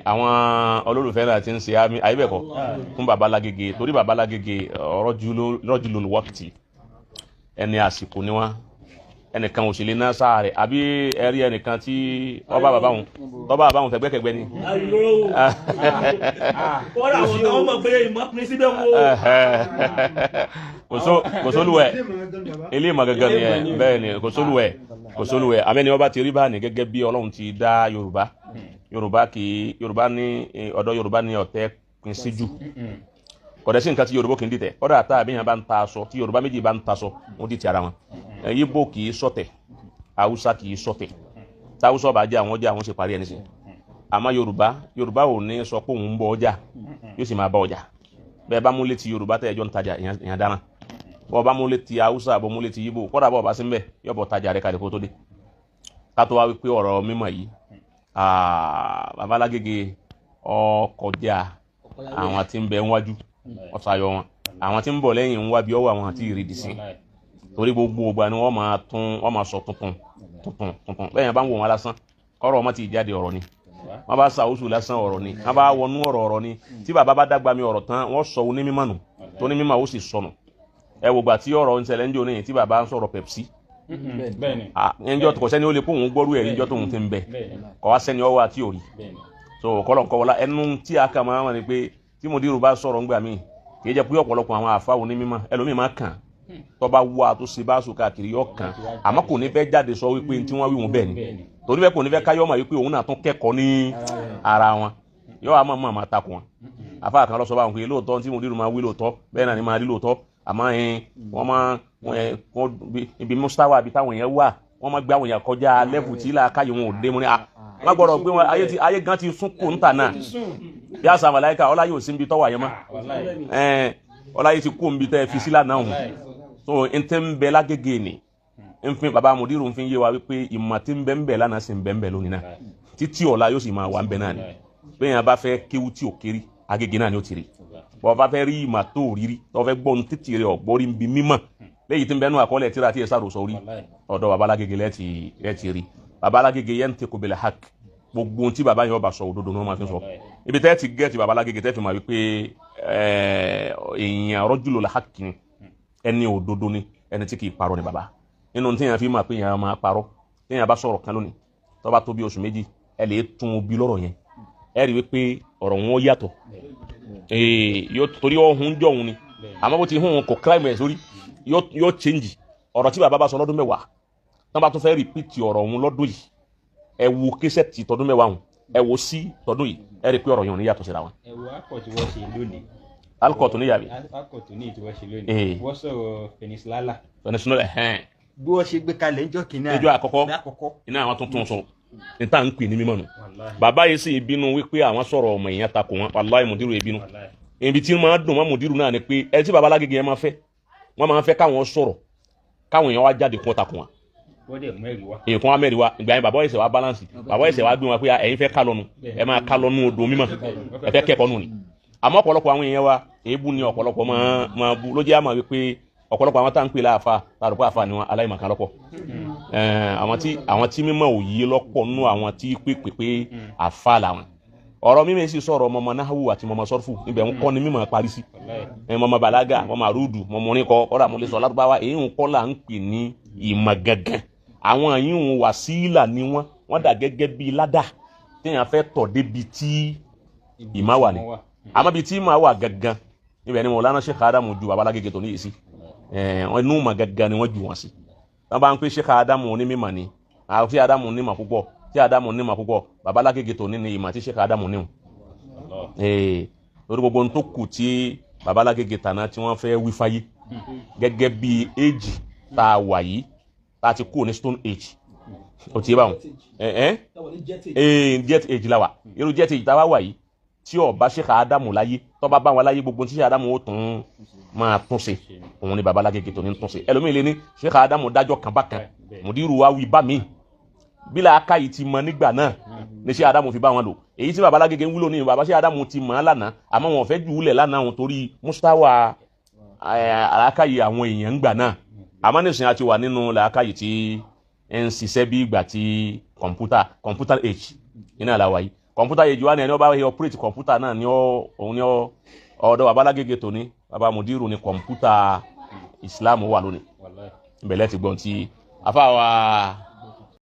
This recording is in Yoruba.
Àwọn olólùfẹ́ náà ti ń ṣe àmì àyíbẹ̀kọ fún baba Lágége, torí baba Lágége rọ́jùlù wọ́kìtì, ẹni àsìkò ni wọ́n. Ẹnìkan ò sì lè ná sáà rẹ̀, àbí ẹ rí ẹnìkan tí ọba bàbá òun tọ́ba bàbá òun fẹ̀gbẹ́kẹ̀gbẹ́ ni. Kọ́ra àwọn táwọn mọ̀ pé ìmọ̀ pín síbẹ̀ wo. Kò sólùwẹ̀ ilé ìmọ̀ gangan ni ẹ bẹ́ẹ̀ ni, kò sólùwẹ̀, kò sólùwẹ̀. Àmẹ́ni ọba ti rí bá ní gẹ́gẹ́ bí Ọlọ́run ti dá Yorùbá. Yorùbá kì í, Yorùbá ní ọ̀dọ̀ Yorùbá ní ọ̀tẹ̀ pín sí jù. Kò dẹ̀ sí nǹkan tí Yorùbá kì í dìtẹ̀. Kọ́dà àtà àbíyàn bá ń ta aṣọ, tí Yorùbá méjì bá ń ta aṣọ, wọ́n dìtẹ̀ ara wọn. Yíbò kì í ṣọ̀tẹ̀, Haúsá kì í ṣọ̀tẹ̀. Táwùsọ̀ bá jẹ́ àwọn ọjà, àwọn sì parí ẹni sìn. Àmọ́ Yorùbá ò ní sọ pé òun ń bọ ọjà, yóò sì máa bá ọjà. Bẹ́ẹ̀ bá mú létí Yorùbá tẹ́ ẹjọ́ ń tajà, ìyẹn dáná. Bọ́ bá mú létí Haúsá, bọ́ mú létí Yíbò, kọ́dà bọ́ bá sí ń bẹ̀, yóò bọ́ tajà rẹ̀ kalẹ̀ kó tó dé. Ká tó wá wípé ọ̀rọ̀ mímọ̀ yìí, baba Lágége ọkọjá àwọn tí ń bẹ níwájú, ọ̀sàyọ wọn, àwọn tí ń bọ̀ lẹ́yìn ń wá bí ọwọ́ àwọn àti ìrìdì sí, torí gbogbo ìgbà ni wọ́n máa tún, wọ́n máa sọ tuntun tuntun tuntun. Bẹ́ẹ̀ yẹn bá ń wò wọn lásán, kọ́rọ̀ ọmọ ti jáde ọ̀rọ̀ ni. Wọ́n bá sa oṣù lásán, ọ̀rọ̀ ni. Wọ́n bá wọnú ọ̀rọ̀, ọ̀rọ̀ ni. Tí bàbá bá dàgbà mi ọ̀rọ̀ tán, wọ́n sọ onímọ̀ nù, tó ní mímọ̀ ó sì sọnù. Ẹ wò gbà tí ọ̀rọ̀ ń ṣẹlẹ̀ ń jò níyìn tí bàbá ń sọ̀rọ̀ Pepsi. Ẹnjọ́ kò sẹ́ni ó lè kó òun gbọ́rú ẹ̀ níjọ́ tóun ti ń bẹ, kò wá sẹ́ni ọwọ́ àti òrì. So kọ́lọ̀ ń kọ́ wọlá ẹnu tí a kà máa wà ní pé tí mùdírù bá sọ̀rọ̀ ńgbà míì, kì í jẹ́ pé ọ̀pọ̀lọpọ̀ àwọn àfa onímọ̀ ẹlòmíì máa kàn tó bá wá tó ṣe bá sùn káàkiri yọ kàn, àmọ́ kò ní fẹ́ jáde sọ wípé tí wọ́n wí wọn bẹ́ẹ̀ ni, torí bẹ́ẹ̀ kò ní fẹ́ káyọ̀ mọ̀ wípé òun náà tún kẹ́kọ̀ọ́ ní ara wọn, yọ wá máa máa takùn wọn. Àfa kan lọ sọ báwọn pé lóòótọ́ tí mùdírù máa wí lóòótọ́ bẹ́ẹ̀ náà ni máa rí lóòótọ́, àmọ́ wọ́n máa ibi mustawa àbí táwọn èèyàn wà, wọ́n máa gbé àwọn èèyàn kọjá lẹ́fù tí làákàyè wọn ò dé. Mu ní wọ́n gbọ́dọ̀ gbé wọn ayé gan ti sún kò ń tà náà bí àṣà màláíkà ọlá yóò sí ibi tọ́wọ́ àyẹ̀mọ́ ọlá yìí ti kó nbi tẹ́ fi sílà náà hùn. So n tẹ́ ń bẹ Lágége ni n fi baba mùdírù n fi yé wa wípé ìmọ̀ tí ń bẹ ń bẹ lánàá sì ń bẹ ń bẹ lónìí náà, títí ọ̀la yóò sì máa wà ń bẹ náà ni. Bẹ́ẹ̀ yẹn bá fẹ́ kéwú tí ò kéré, Agége náà ni ó ti rí. Bọ́ bá fẹ́ rí ìmọ̀ tó rírí, tó fẹ́ gbọ́n títì rẹ̀ ọ̀gbọ́rí ń bi mímọ̀ léyìí tí ń bẹ nú àkọọ́lẹ̀ tíra tí ẹ sáré sọ rí, ọ̀dọ̀ baba Lágége lẹ́ẹ̀tì rí. Baba Lágége yẹn ń tẹ kò bẹ̀lẹ̀ hak, gbogbo ohun tí baba yẹn ọba sọ, òdodo ni wọ́n máa fi sọ. Ibi tẹ́ ti gẹ́ẹ̀tì baba Lágége tẹ́ fi máa wípé èèyàn rọ́júlò la hak ni, ẹni òdodo ni, ẹni tí kì í parọ́ ni baba. Nínú tí yẹn fi máa pé yẹn máa parọ́, tí yẹn bá sọ̀rọ̀ kan lónìí, tó bá tó bí oṣù 2, ẹ lè tún bí lọ́rọ̀ yẹn, ẹ rí wípé ọ̀rọ̀ wọn yàtọ̀. Torí ọ̀hún jọ òun ni, àmọ́ bó ti hún kò climb ẹ̀ sórí, yóò change. Ọ̀rọ̀ tí baba bá sọ lọ́dún 10, tán bá tún fẹ́ repeat ọ̀rọ̀ òun lọ́dún yìí, ẹ wo késẹ̀ ti tọdún 10 òun, ẹ wo sí tọdún yìí, ẹ rí i pé ọ̀rọ̀ yẹn ò ní yàtọ̀ síra wọn. Ẹ wo akọ tí wọ́n ṣe lónìí. Alcohol tó níyàbí. Akọ tó ní tí wọ́n ṣe lónìí. Wọ́n sọ̀rọ̀ Venezuela. Venezuela ẹ̀hẹ́n. Bí wọ́n ṣe gbé kalẹ̀ ńjọ́ kìíní. Níjọ́ àkọ́kọ́ iná àwọn tuntun sọ ní tá à ń pè ní mímọ́ nù. Bàbá yìí sì bínú wípé àwọn sọ̀rọ̀ ọmọ èèyàn takò wọn, wàláhì mùdírù ìbínú. Ibi tí máa dùn mọ́ mùdírù náà ni pé ẹ tí baba Lágége yẹn máa fẹ́, wọ́n máa fẹ́ káwọn sọ̀rọ̀ káwọn èèyàn wá jáde kún takò wọn. Èyí kan wá mẹ́rin wá ìgbà yẹn, bàbá ẹ̀sẹ̀ wá balance, bàbá ẹ̀sẹ̀ wá gbé wọn pé ẹ̀yin fẹ́ ká lọ́nu, ẹ máa ká lọ́nu odò mímọ́, ẹ fẹ́ kẹ́kọ̀ọ́ nù ni. Àmọ́ ọ̀pọ̀lọpọ̀ àwọn èèyàn wa, èébú ni ọ̀pọ̀lọpọ̀ máa bú ló jẹ́ àmọ́ wípé ọ̀pọ̀lọpọ̀ àwọn tá ń pè láàfa tàbí àfa ni wọn aláìmọ̀kan lọ́pọ̀. Àwọn tí mímọ̀ ò yé lọ́pọ̀ nú àwọn tí pèpè pé àfa làwọn. Ọ̀rọ̀ mímọ̀ sì sọ̀rọ̀ mọ̀mọ́ náhù àti mọ̀mọ́ sọ́rfù, ibẹ̀ ń kọ́ ni mímọ̀ parí sí. Mọ̀mọ́ bàlágà, mọ̀mọ́ àrúdù, mọ̀mọ́ oníkọ, ọ̀rọ̀ àmúlẹ̀sọ̀ lárúbáwá, èyí ń kọ́ là ń pè ní ìmọ̀ gangan. Àwọn yìí ń wàsílà ni wọ́n dà gẹ́gẹ́ bíi ládà téèyàn fẹ́ tọ̀ débi tí ìmọ̀ wà ní. Àmọ́ bíi tí ìmọ̀ wà gangan ibẹ̀ ni Mọ̀lánà Sheikh Adamu ju baba Lágége tó níyì sí. Inú mọ̀ gangan ni wọ́n ju wọn sí. Wọ́n bá ń pè Sheikh Adamu onímọ̀ ni, àti Adamu onímọ̀ púpọ̀, tí Adamu onímọ̀ púpọ̀, baba Lágége tó ní ni ìmọ̀ tí Sheikh Adamu níhùn. Lórí gbogbo ohun tó kù tí baba Lágége tàná tí wọ́n fẹ́ wí fáyé gẹ́gẹ́ bíi éèjì tá a wà yìí, tá a ti kúrò ní stone age, o ti yé báwọn jet age la wà. Irú jet age tá a wá wà yìí, tí ó bá Sheikh Adamu láyé, tó bá bá wọn láyé, gbogbo tí Sheikh Adamu ó tún máa tún ṣe, òun ni baba Lágége tó ní tún ṣe. Ẹlòmíì lé ní Sheikh Adamu dájọ́ kan bá kan, mùdírù wa wí bá mi bí làákà yìí ti mọ nígbà náà ní Sheikh Adamu fi bá wọn lò. Èyí tí baba Lágége ń wúlò ní baba Sheikh Adamu ti mọ̀ ọ́ lánàá, àmọ́ wọn ò fẹ́ jù ú lẹ̀ lánàá wọn torí mustawa làákàyè àwọn èèyàn ń gbà náà. Àmọ́ nísìnyí a ti wà nínú làákàyè tí ń ṣiṣẹ́ bí ìgbà tí kọ̀mpútà age iná làwà yìí. Kọ̀ǹpútà yìí ju wá ní ẹni ó bá operate kọ̀ǹpútà náà ní òun ní ọ̀dọ̀ baba Lágége tòní, baba Mudiru ní kọ̀ǹpútà Islam wà lónìí. Wallahi. Ìbẹ̀lẹ̀ ti gbọ́n tí afáwa